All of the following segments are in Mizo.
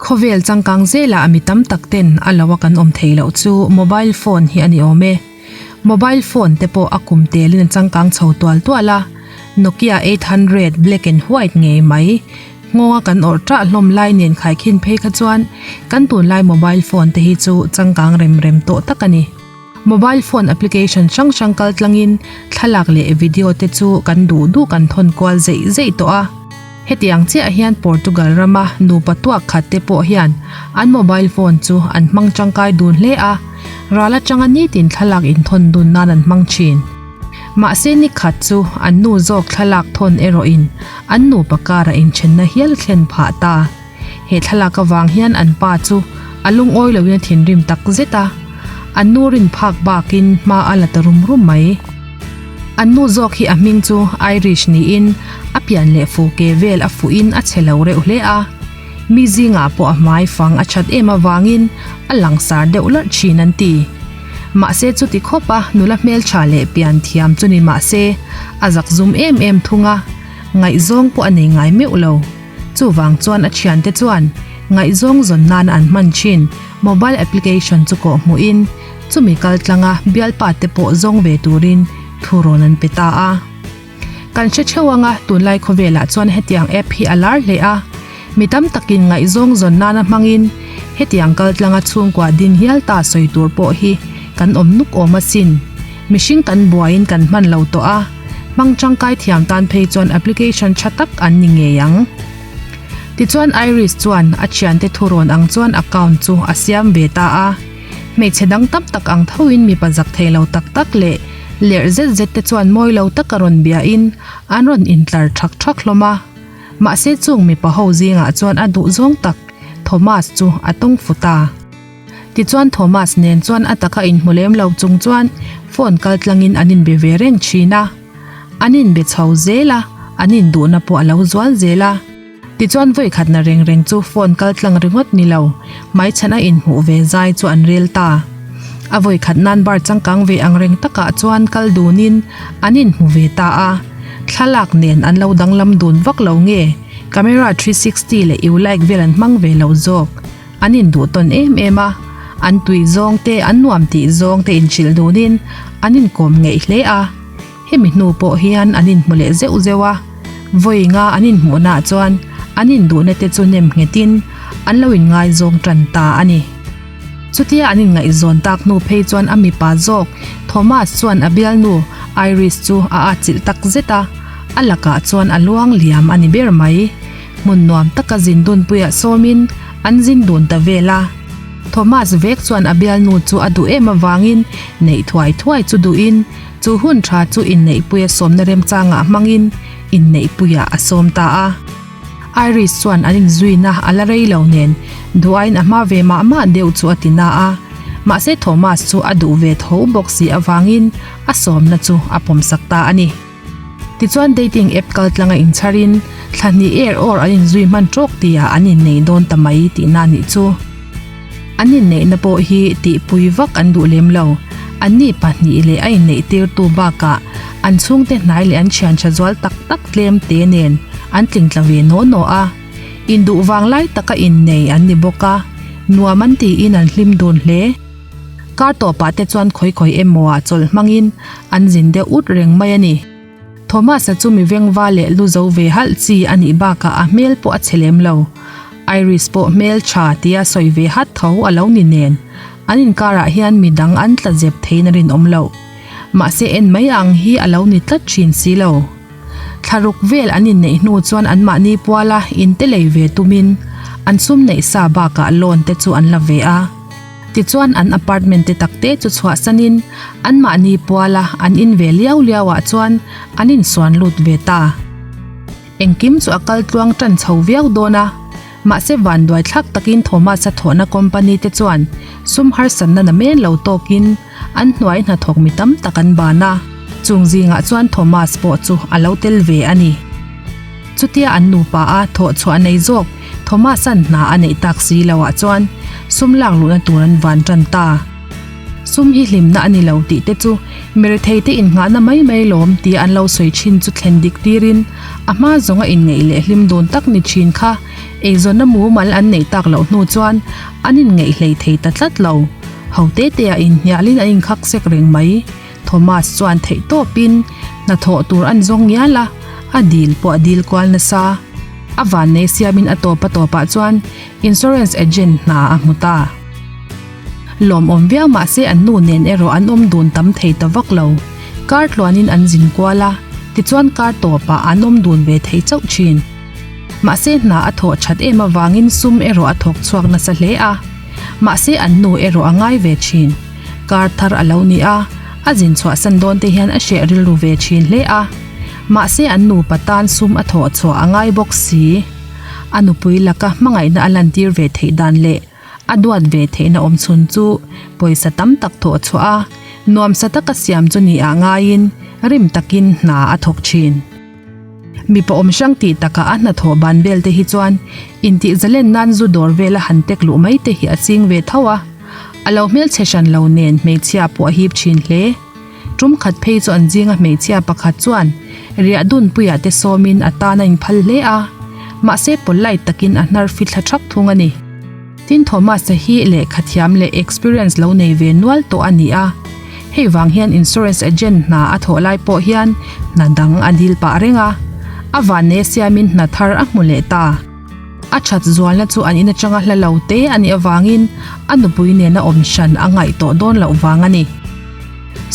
Khawvel changkang zelah mi tam tak ten a lo a kan awm thei loh chu mobile phone hi a ni awm e. Mobile phone te pawh a kum telin a changkang chho tual tual a, Nokia 800 black and white ngei mai nghawnga kan awrh ṭah hlawm lai nen khaikhin phei kha chuan kan tunlai mobile phone te hi chu changkang rem rem tawh tak a ni. Mobile phone application hrang hrang kal tlangin thlalak leh video te chu kan duh duh kan thawn kual zeih zeih tawh a. Hetiang chiah hian Portugal rama nupa tuak khat te pawh hian an mobile phone chu an hmang tangkai dun hle a, ral atanga nitin thlalak inthawn dun nan an hmang thin. Mahse ni khat chu an nu zawk thlalak thawn erawhin an nupa karah inthenna hial thlen phah ta. He thlalak avang hian an pa chu a lungawi loin a thinrim tak zet a, an nu rin phak bakin hma a la ta rum rum mai. An nu zawk hi a hming chu Irish niin a pian leh fu ke vel a fuhin a chhe lo reuh hle a, mi zingah pawh a hmai fang a that em avangin a langsar deuh larh thin an ti. Mahse chuti khawp a nula hmeltha leh pian thiam chu ni mahse a zakzum em em thung a, ngaihzawng pawh a nei ngai meuh lo. Chuvang chuan a thiante chuan ngaihzawng zawn nan an hman thin mobile application chu kawh hmuhin chumi kal tlanga bialpa te pawh zawng ve turin thu rawn an pe ta a. Kan hre theuh anga tunlai khawvelah chuan hetiang app hi a lar hle a, mi tam takin ngaihzawng zawn nana hmangin hetiang kal tlanga chhungkua din hial ta sawi tur pawh hi kan awm nuk awm asin. Mihring kan buaiin kan hman lo tawh a. Hmang tangkai thiam tan phei chuan application tha tak an ni ngei ang. Tichuan Iris chuan a thiante thurawn ang chuan account chu a siam ve ta a. Hmeichhe dang tam tak ang thoin mipa zak thei lo tak tak leh lerh zet zet te chuan mawi lo taka rawn biain an rawn intlar thak thak hlawm a. Mahse chung mipa ho zingah chuan a duhzawng tak Thomas chu a tawng fu ta. Tichuan Thomas nen chuan a taka inhmu lem lo chung chuan phone kal tlangin an inbe ve reng thin a. An inbe chho zel a, an induhna pawh a lo zual zel a. Tichuan vawikhatna reng reng chu phone kal tlang ringawt ni lo, hmaichhan a inhmuh ve zai chu an rel ta. A vawikhat nan bar changkang ve ang reng takah chuan kal dunin an inhmu ve ta a. Thlalak nen an lo danglam dun vak lo nge, camera 360 leh U-like vel an hmang ve lo zawk. An induh tawn em em a, an tui zawng te, an nuam tih zawng te inhrilh dunin an inkawm ngeih hle a. Hemi hnu pawh hian an inhmu leh zeuh zeuh a, vawi nga an inhmuhnaah chuan an induhna te chu nem nghetin an lo inngaizawng tan ta a ni. Chutia an inngaihzawn tak hnu phei chuan a mipa zawk Thomas chuan a bialnu Iris chu a atchilh tak zet a, a lakah chuan a luang liam a ni ber mai. Hmun nuam taka zin dunpuiah sawmin an zin dun ta vel a. Thomas vek chuan a bialnu chu a duh em avangin neih thuai thuai chu duhin chu hun tha chu inneihpuia sawmna remchangah hmangin inneihpuiah a sawm ta a. Iris chuan an inzuina a la rei lo nen duhaiin a hma ve mah mah deuh chu a ti na a. Mahse Thomas chu a duh ve tho bawk si avangin a sawmna chu a pawmsak ta a ni. Tichuan dating app kal tlanga inchharin thla hnih er awr an inzui hman tawk tihah an innei dawn ta mai tihna a nih chu. An inneihna pawh hi tihpui vak an duh lem lo. Anni pahnih leh a inneihtirtu bakah an chhungte hnai leh an thian tha zual tak tak tlem te nen an tling tla ve naw naw a. Induh vang lai taka innei an ni bawk a, nuam an tiin an hlim dun hle. Kar tawpah te chuan khawi khawi emaw ah chawlh hmangin an zin deuh ut reng mai a ni. Thomas-a chu mi vengva leh lu zo ve halh chi a nih bakah a hmel pawh a chhe lem lo. Iris pawh hmel tha tia sawi ve hat tho a lo ni nen, an inkarah hian mi dang an tla zep theiin a rinawm loh. Mahse en mai ang hi a lo ni tlat thin si lo. Thlaruk vel an inneih hnu chuan anmahni puala inte lei ve tumin an sum neih sa bakah loan te chu an la ve a. Tichuan an apartment te tak te chu chhuahsanin anmahni puala an in ve liau liau ah chuan an insuan lut ve ta. Engkim chu a kal tluang tan chho viau dawn a, mahse vanduai thlak takin Thomas-a thawhna company te chuan sum harsatna namen lo tawkin an hnuai hnathawk mi tam tak an ban a, chung zingah chuan Thomas pawh chu a lo tel ve a ni. Chutia an nupa a thawh chhuah nei zawk Thomas-a'n hna a neih tak si lo ah chuan sum lak luhna tur an van tan ta. Sum hi hlimna a ni lo tih te chu mirethei te innghahna mai mai lawm tia an lo sawi thin chu thlen dik tirin a hma zawnga inngeih leh hlim dun tak ni thin kha. Eizawnna mumal an neih tak loh hnu chuan an inngeih hlei thei ta tlat lo. Ho te te ah inhnialin an inkhak sek reng mai. Thomas chuan theih tawpin hnathawh tur an zawng ngial a, a dil pawh a dil kual nasa. A vannei siamin a tawp a tawpah chuan insurance agent hna a hmu ta. Lawmawm viau mahse an nu nen erawh an awm dun tam thei ta vak lo. Kar tluanin an zin kual a, tichuan kar tawpah an awm dun ve thei chauh thin. Mahse hna a thawh that em avangin sum erawh a thawk chhuak nasa hle a. Mahse an nu erawh a ngai ve thin. Kar thar a lo ni a, a zin chhuahsan dawn te hian a hreh rilru ve thin hle a. Mahse an nupa tan sum a thawh chhuah a ngai bawk si. A nupui laka hmangaihna a lantir ve theih dan leh a duat ve theihna awm chhun chu pawisa tam tak thawh chhuah a, nuamsa taka siam chu ni ah ngaiin rim takin hna a thawk thin. Mipa awm hrang tih takah a hnathawh ban vel te hi chuan intih zalen nan zu dawr vela han tek luh mai te hi a ching ve tho a, a lo hmelchhe hran lo nen hmeichhia pawh a hip thin hle. Tum khat phei chu an zinga hmeichhia pakhat chuan riah dunpuiah te sawmin a tan a inphal hle a, mahse polite takin a hnar fithla thak thung a ni. Tin Thomas-a hi lehkha thiam leh experience lo nei ve nual tawh a ni a, hei vang hian insurance agent hna a thawh lai pawh hian hna dang a dil pah reng a, a vanne siamin hna thar a hmu leh ta. A that zualna chu an in atanga hla lo te a nih avangin a nupui nena awm hran a ngaih tawh dawn loh vang a ni.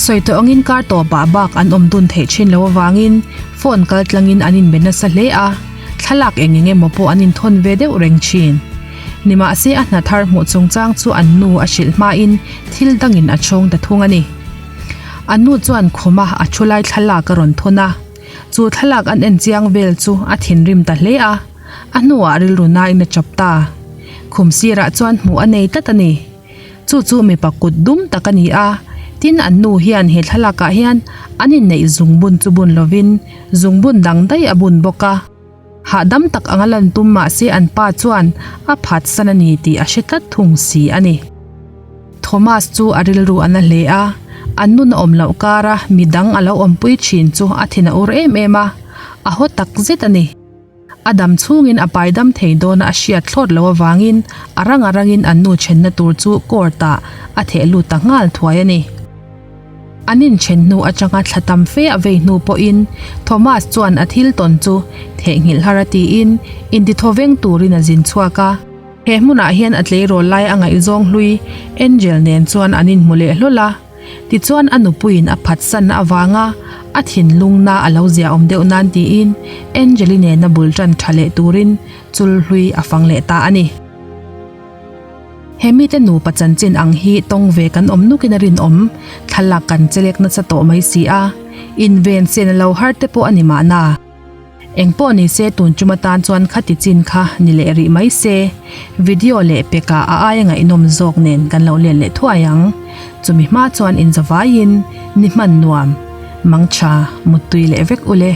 Sawi tawh angin kar tawpah bak an awm dun theih thin lo avangin phone kal tlangin an inbe nasa hle a, thlalak eng eng emaw pawh an inthawn ve deuh reng thin. Nimahse a hna thar hmuh chungchang chu an nu a hrilh hmain thil dangin a chhawng ta thung a ni. An nu chuan khuma a thu lai thlalak a rawn thawn a, chu thlalak an en chiang vel chu a thinrim ta hle a, a hnuah rilru nain a chap ta. Khum sirah chuan hmuh a nei tlat a ni. Chu chu mipa kut dum tak a ni a, tin an nu hian he thlalakah hian an inneih zungbun chu bun lovin zungbun dang daih a bun bawk a. Hahdam tak anga lan tum mahse an pa chuan a phatsan a ni tih a hre tlat thung si a ni. Thomas chu a rilru a na hle a, an nun a awm loh kara midang a lo awmpui thin chu a thin a ur em em a, a haw tak zet a ni. A dam chhungin a paidam thei dawna a hriat thlawt loh avangin a rang a rangin an nu thenna tur chu court ah a theh lut ta nghal thuai a ni. An inthen hnu atanga thla tam fe a vei hnu pawhin Thomas chuan a thil tawn chu theihnghilh har a tiin intithawveng turin a zin chhuak a. He hmunah hian a tleirawl lai a ngaihzawng hlui Angel nen chuan an inhmu leh hlawl a. Tichuan a nupuiin a phatsanna avanga a thinlungna a lo ziaawm deuh nan tiin Angel-i nena bul tan tha leh turin chul hlui a fang leh ta a ni. He mite nupa chanchin ang hi tawng ve kan awm nukin a rinawm, thlalak kan chelek nasa tawh mai si a, inven sen a lo har te pawh a ni mahna. Engpawh ni se tun tum atan chuan khati chin kha ni leh rih mai se, video leh pekah a aia ngaihnawm zawk nen kan lo let leh thuai ang. Chumi hma chuan inzavaiin ni hman nuam, mangtha, muttui leh vek ule.